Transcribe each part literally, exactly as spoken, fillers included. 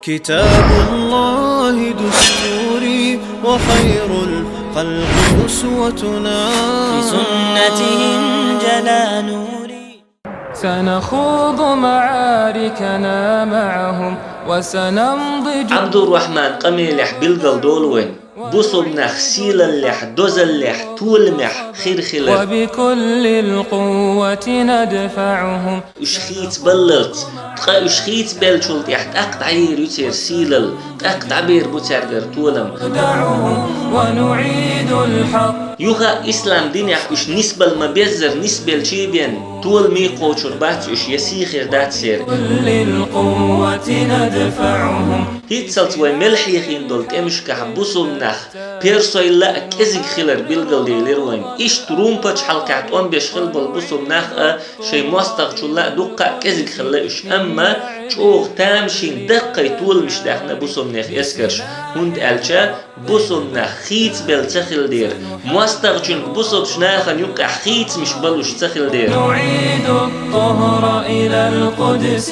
كتاب الله دستوري وخير الخلق أسوتنا. بسنته انجلى نوري. سنخوض معاركنا معهم وسنمضي. Ӏабдуррахьман къамелехь билгал долу вайн. Бусулбанах сийлаллехь, дозаллехь, толамехь хир хилар. وبكل القوة ندفعهم. Уьш хийцабаллалц, ткъа уьш хийцабеллачул тӀехь тӀаккха дӀайийр ю церан сийлалла, тӀаккха дӀабер бу цаьргара толам. ونعيد الحق. Юха ислам динехь уьш нисбала ма-беззара нисбелчий бен, толамий кхочур бац уьш, я сий хир дац церан. بكل القوة ندفعهم. ХӀинццалц вай мел хьехийна долу тӀемашкахь бусулбанах персойла а кӀезиг хилар билгалделира вайн. Иштта Рум пачхьалкхехь тӀом беш хилла болу бусулбанах а шайн мостагӀчул а дуккха а кӀезиг хилла уьш, амма чӀогӀа тамашийна даккхий толамаш даьхна бусулбанех эскарш, хӀунда аьлча бусулбанах хийцабелла ца хилла дера, мостагӀчуьнга бусулбачу нахана юккъехь хийцамаш балуш ца хилла дера. نعيد الطهر إلى القدس.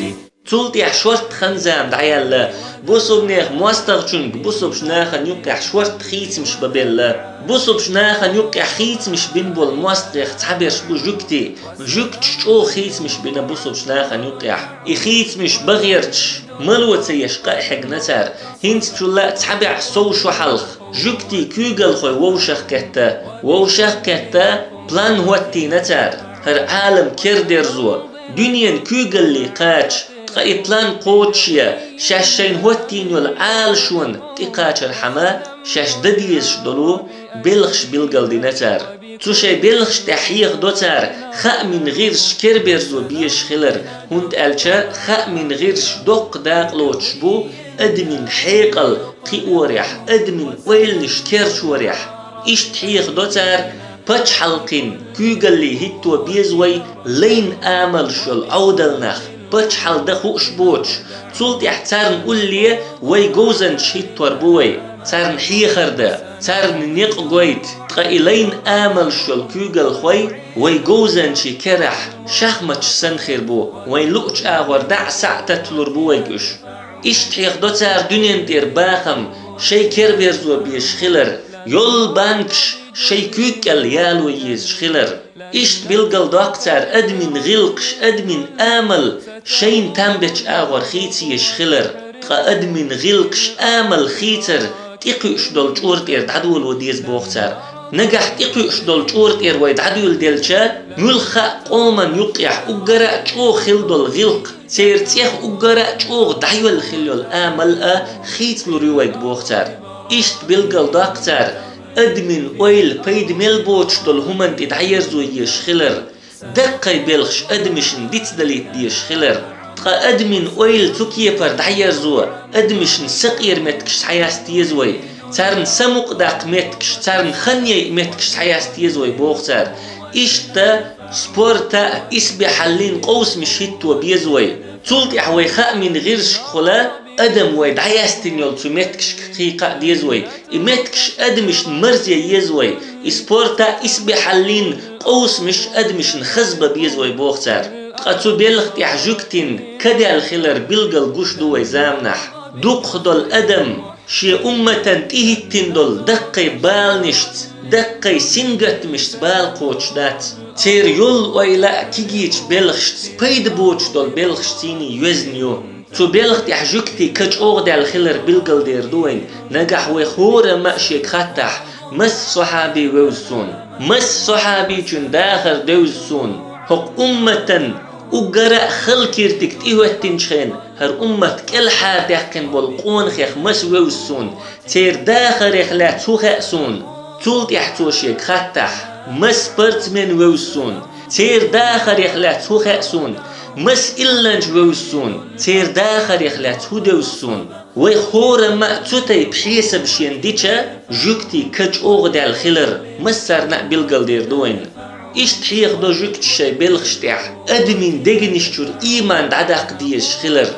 Цул тӀехь шортта хан-зама дӀаяьлла, бусулбанех мостагӀчуьнга бусулбачу нахана юккъехь шортта хийцамаш бан белла. Бусулбачу нахана юккъехь хийцамаш бина болу мостагӀех цхьаберш бу жуьгтий. Жуьгташа чӀогӀа хийцамаш бина бусулбачу нахана юккъехь. И хийцамаш бан гӀерташ, мало ца еш къа а хьегна цара. ХӀинцачул а цхьа бӀе сов шо хьалха жуьгтий куьйгалхой вовшах а кхетта, вовшах а кхетта, план хӀоттийна цара. ХӀара Ӏалам кердерзо, дуьненан куьйгаллий кхача, ткъа и план кхочушъян, шаьш шайна хӀоттийна йолу Ӏалашонан тӀекхачархьама, шаьш дан дезаш долу белхаш билгалдина цара. Цу шайн белхаш тӀехь хьехадо цара хаамийн гӀирсаш керберзо безаш хилар, хӀунда аьлча хаамийн гӀирсаш доккха дакъа лоцуш бу адамийн хьекъал кхиорехь, адамийн ойланаш керчорехь. Иштта хьехадо цара, пачхьалкхийн куьйгаллий хӀитто беза вай лайна амалш йолу Ӏовдал нах, пачхьалкх дан хууш боцуш, цул тӀехь царна улле вай говзанчаш хӀиттор бу вай, царна хьехар дан, царна некъ гойту, ткъа и лайна амалш йолу куьйгалхой вай говзанчийн керахь шахматаш санна хир бу, вайн луучу агӀор дӀа а, схьа а татталур бу вайга уьш. Иштта хьехадо цара дуьнен тӀера бахам шайн керберзо безаш хилар, йолу банкаш шайн куьйга кӀел яло езаш хилар. Иштта билгалдоккху цара адамийн гӀиллакхаш, адамийн амал шайна там бечу агӀор хийца езаш хилар, ткъа адамийн гӀиллакхаш, амал хийцар тӀекхуьуш долу чкъура тӀера дӀадоло деза боху цара. Нагахь тӀекхуьуш долу чкъура тӀера вай дӀадуьйладелча, муьлхха а къоман юккъехь уггара а чӀогӀа хилла долу гӀиллакх, церан цӀех уггара а чӀогӀа дӀайолла хилла йолу амал а хийцалур ю вайга боху цара. Иштта билгалдоккху цара, адамийн ойла пайда мел боцуш долу хӀуманна тӀе дӀаерзо езаш хилар, даккхий белхаш адамашна дицдалийта дезаш хилар. Ткъа адамийн ойла цу кепара дӀаерзо, адамашна сакъера меттигаш схьаяста еза вай, царна самукъадаккха меттигаш, царна хан яйа меттигаш схьаяста еза вай боху цара. Иштта спорта а, исбаьхьаллин къовсамаш хӀитто беза вай. Цул тӀехь вай хаамийн гӀирсашкахула адам вай дӀаяьстина йолу цу меттигашка кхайкха а деза вай. И меттигаш адамашна марзе еза вай. И спорта а, исбаьхьаллин къовсамаш адамашна хазбан беза вай боху цара. Ткъа цу белха тӀехь жуьгтийн кадаьлла хилар билгал гуш ду вай заманахь. Дукхах долу адам шен умматан тӀехӀиттина долу даккхий баланашца, даккхий сингаттамашца бала кхочуш дац. Церан йолу ойла а кегийчу белхашца, пайда боцуш долу белхашций йоьзна ю. Цу белха тӀехь жуьгтийн ка чӀогӀа даьлла хилар билгалдер ду вайна. Нагахь вай хӀорамма а шега хаттахь, масса сахьаби вевза суна, масса сахьабичун дахар девза суна, хӀокху умматан уггара а хала киртиг тӀехӀоьттинчу хенахь, хӀара уммат кӀелхьардаьккхина болу къонахех маса вевза суна, церан дахарех лаьцна хӀун хаьа суна? Цул тӀехь цо шега хаттахь, маса спортсмен вевза суна, церан дахарех лаьцна хӀун хаьа суна? Маса илланча вевза суна, церан дахарех лаьцна хӀун девза суна? Вай хӀорамма а цу тайпа хьесаб шена дича, жуьгтийн ка чӀогӀа даьлла хилар массарна а билгалдер ду вайна. Иштта хьехадо жуьгташа шайн белхаш тӀехь адамийн дегнаш чуьра ийман дӀадаккха дезаш хилар,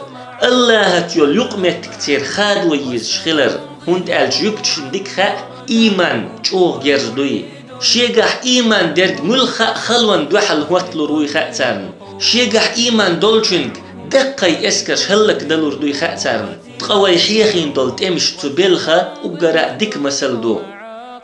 АллахӀаца йолу юкъаметтиг церан хадо езаш хилар, хӀунда аьлча жуьгташна дика хаьа ийман чӀогӀа герз дуй. Шегахь ийман дерг муьлхха а халонна дуьхьал хӀотталур вуй хаьа царна. Шегахь ийман долчуьнга даккхий эскарш хӀаллакдалур дуй хаьа царна. Ткъа вай хьехийна долу тӀемаш цу белхан уггара а дика масал ду.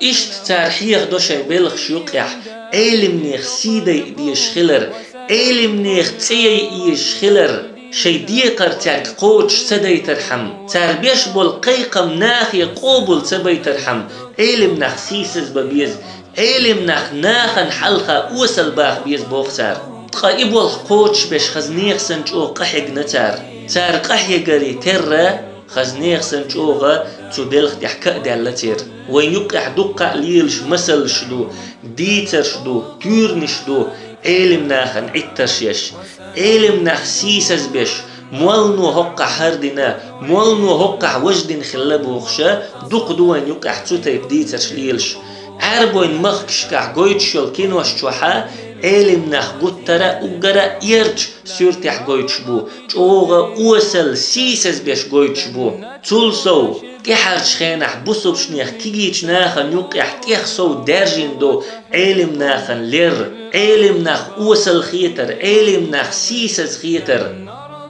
Иштта цара хьехадо шайн белхаш юкъехь Ӏелимнех сий дайа дезаш хилар, Ӏелимнех цӀе яйа езаш хилар, шайн декхар цаьрга кхочуш ца дайтархьама, цара беш болу кхайкхам нахе къобал ца байтархьама, Ӏелим нах сийсаз бан беза, Ӏелим нах нахана хьалха осал баха беза боху цара. Ткъа и болх кхочушбеш хаза нехан санна чӀогӀа къахьегна цара. Цара къахьегаре терра, хаза нехан санна чӀогӀа цу белха тӀехь ка а даьлла церан. Вайн юккъехь дуккха а лелаш масалш ду, дийцарш ду, туьйранаш ду, Ӏелим нахана Ӏиттарш еш, Ӏелим нах сийсаз беш, моллано хӀоккхахь хӀара дина, моллано хӀоккхахь важа дина хилла бохуша, дукха ду вайн юккъехь цу тайпа дийцарш лелаш. Ӏаьрбойн махкашкахь гойтуш йолу кинош чохьа Ӏелим нах гуттара а уггара а эрча суьртехь гойтуш бу, чӀогӀа осал, сийсаз беш гойтуш бу. Цул сов, тӀаьхьарчу хенахь бусулбчу нехан кегийчу нахана юккъехь тӀех сов даьржина ду Ӏелим нахана лер, Ӏелим нах осал хетар, Ӏелим нах сийсаз хетар.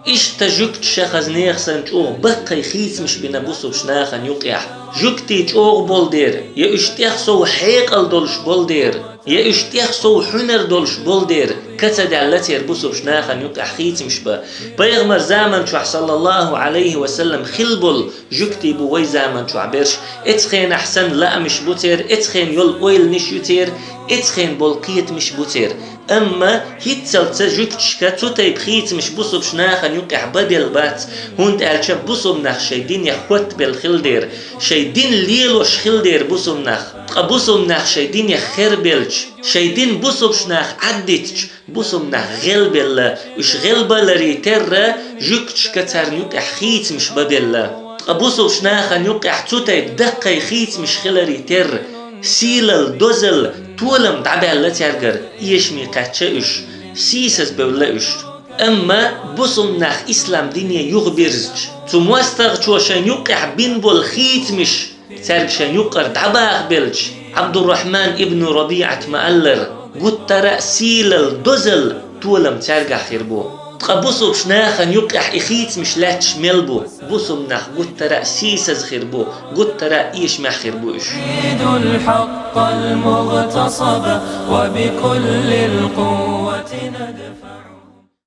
Иштта жуьгташа хаза нехан санна чӀогӀа баккхий хийцамаш бина бусулбчу нахана юкъехь. Жуьгтий чӀогӀа болу дера, я уьш тӀех сов хьекъал долуш болу дера, я уьш тӀех сов хьуьнар долуш болу дера, ка ца даьлла церан бусулбчу нахана юкъехь хийцамаш бан. Пайхамар заман чохь, саллаллаху Ӏалайхи ва саллам, хилла болу жуьгтий бу вай заман чохь берш. Эцу хенахь санна лаамаш бу церан, эцу хенахь йолу ойланаш ю церан, эцу хенахь болу кхетамаш бу церан. Амма хӀинццалц жуьгташка цу тайпа хийцамаш бусулбчу нахана юкъехь бан белла бац, хӀунда аьлча бусулба нах шайн динех хоттабелла хилла дера, шайн дин лелош хилла дера бусулба нах. Ткъа бусулба нах шайн динех хербелча, шайн дин бусулбчу наха Ӏаддитча, бусулба нах гӀелбелла, уьш гӀелбаларе терра, жуьгташка царна юкъехь хийцамаш бан белла. Ткъа бусулбчу нахана юкъехь цу тайпа даккхий хийцамаш хиларе терра, сийлалла, дозалла, толам дӀабаьлла цаьргара, эшаме кхаьчча уьш, сийсаз бевлла уьш. Амма бусулба нах ислам дине юхабирзича, цу мостагӀчо шайн юккъехь бина болу хийцамаш цаьрга шайн юккъара дӀабахабелча, Ӏабдуррахьман ибн РабиӀат ма-аллара, гуттара а сийлалла, дозалла, толам цаьргахь хир бу. Ткъа бусулбчу нахана юккъехь и хийцамаш лаьтташ мел бу, бусулба нах гуттара а сийсаз хир бу, гуттара а эшамехь хир бу уьш. نريد الحق المغتصب وبكل القوة ندفع.